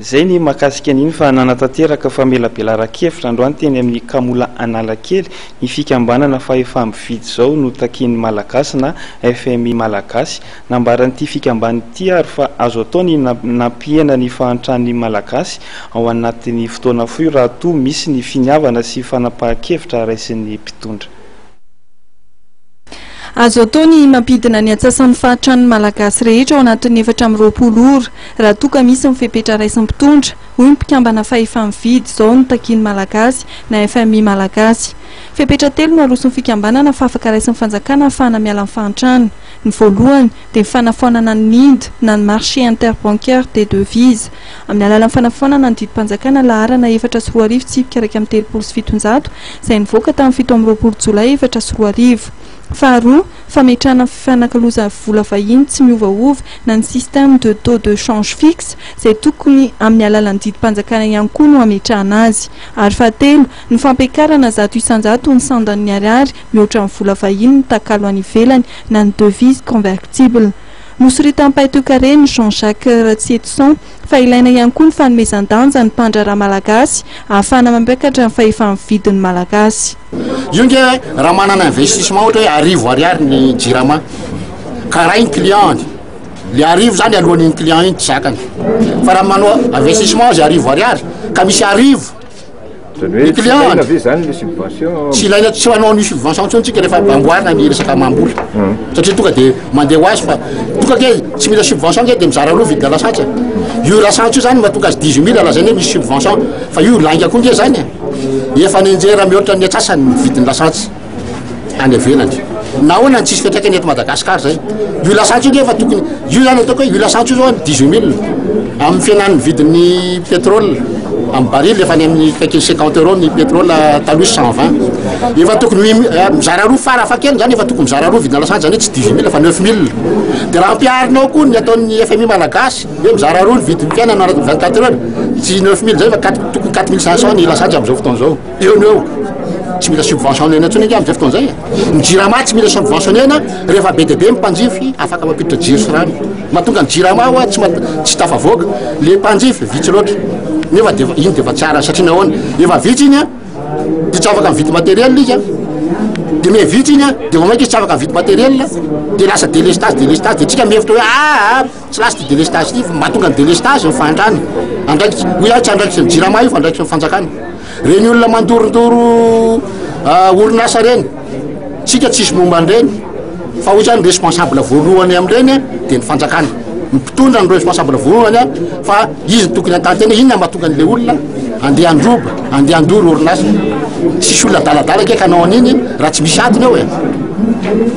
Izay ny mahakasika an'iny fa nanatanteraka famelabelaran-kevitra androany teny amin'ny Kamola Analakely ny fikambanana Fahefa-mividy izao no takian'ny Malagasy na FMI Malagasy. Nambaran'ity fikambanana ity ary fa azo atao ny nampihena ny fahantran'ny Malagasy ao anatin'ny fotoana fohy raha toa misy ny finiavana sy fanapahan-kevitra raisin'ny mpitondra. Azo atao ny mampidina ny antsasan'ny fahatran'ny Malagasy rehetra ao anatin'ny 24 ora, raha toa ka misy ny fepetra raisin'ny mpitondra, hoy ny mpikambana fahefa-mividy izao no takian'ny Malagasy na FMI Malagasy. Fepetra telo no aroson'ny fikambanana fa afaka raisin'ny fanjakana ahafahana miala amin'ny fahantrana. Ny voalohany dia ny fanafoanana ny MID na ny Marché Interbancaire des Devises, amin'ny alalan'ny fanafoanana ny didim-panjakana laharana 2004 tsipika 731 izay nivoaka tamin'ny 27 jolay 2004. Faharoa, fametrahana fifanakalozana vola vahiny tsy miovaova na ny système de taux de change fixe izay tokony amin'ny alalan'ny didim-panjakana ihany koa no hametrahana azy. Ary fahatelo, ny fampiakarana 100% ny sandan'ny ariary mihoatra ny vola vahiny ny takalo any ivelany na ny devise convertible. Nosoritan'ny mpahay toekarena, Jean Jacques Ratsietison, fa ilaina ihany koa ny fanomezan-danja ny mpandraharaha malagasy ahafahana mampiakatra ny fahefa-mividin'ny Malagasy. Io nge raha manana investissement ohatra hoe 1000 ariary ny jirama ka ray ny client-ny, le 1000 zany alohan'iny client iny tsy zakany fa raha manao investissement izy 1000 ariary ka misy 1000 Zany hoe tsy ilaina ve zany le subvention? Tsy ilaina, tsy hanao an'io subvention intsony tsika rehefa amboarina ny resaka amam-bola. Satria tonga de mandeha ho azy fa tonga ke tsy mila subvention ke de mizara roa vidina lasantsy. Io lasantsy io zany mahatonga azy 18 000 lazaina hoe misy subvention fa io lainga koa nge zany e. Efa nenjera mihoatra ny atsasany ny vidin'ny lasantsy any ivelany. Nahoana no tsisy fiantraikany eto Madagascar zay? Io lasantsy io nge efa tokony, io zany ataoko hoe io lasantsy io zao any 18 000 amin'ny fihenan'ny vidin'ny pétrole amin'ny baril efa any amin'ny akaikin'ny 50 euros ny pétrole taloha 120. Efa tokony mizara roa fara fahakeliny zany efa tokony mizara roa vidina lasantsy zany hoe tsy 18 000 fa 9 000. De raha ampiharinao koa ny ataon'ny FMI malagasy hoe mizara roa ny vidin'ny fiainana anatin'ny 24 heures, tsy 9 000 zay fa quatre, tokony 4500 ny lasantsy amin'izao fotoana izao. Eo no eo. Tsy mila subventionner-na intsony ange amin'izay fotoana izay e. Ny Jirama tsy mila subventionner-na rehefa be dia be ny mpanjify afaka mampiditra jiro sy rano. Mahatonga ny Jirama hoa tsy tsy tafavoaka. Le mpanjify vitsy loatra. Nefa dia iny dia efa tsara satria nahoana? Efa vitsy iny an, dia tsy afaka mividy matériel izy an. Dia miha vitsy iny an, dia vao mainka izy tsy afaka mividy matériel, dia lasa délestage délestage dia tsika mihevitra hoe aa tsy lasa ity délestage ity fa mahatonga ny délestage ny fahantrana. Andraikitra, hoy aho tsy andraikitry ny Jirama io fa andraikitry ny fanjakana. Reny olona mandorondoro orinasa reny, tsika tsisy momba an'ireny fa hoy zany responsable voalohany amin'ireny dia ny fanjakana, ny mpitondra no responsable voalohany fa izy no tokony hanontany tena inona mahatonga an'ilay olona andeha handroba, andeha handoro orinasa. Tsisy olona adaladala ange ka hanao an'iny raha tsy misy antony eo e.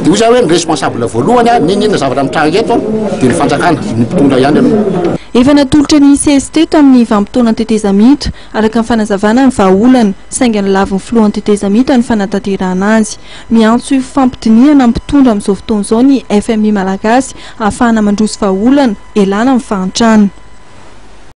Dia hoy za hoe ny responsable voalohany n'inon'inona zavatra mitranga eto dia ny fanjakana, ny mpitondra ihany aloha. Efa natolotra ny cst tamin'ny vanim-potoanan'ny tetezamita Araka ny fanazavana ny vahaolana, saingy nolavin'ny filohan'ny tetezamita ny fanatanterahana azy. Miantso fifampidinihana amin'ny mpitondra amin'izao fotoana izao ny fmi Malagasy ahafahana mandroso vahaolana, elana amin'ny fahantrana.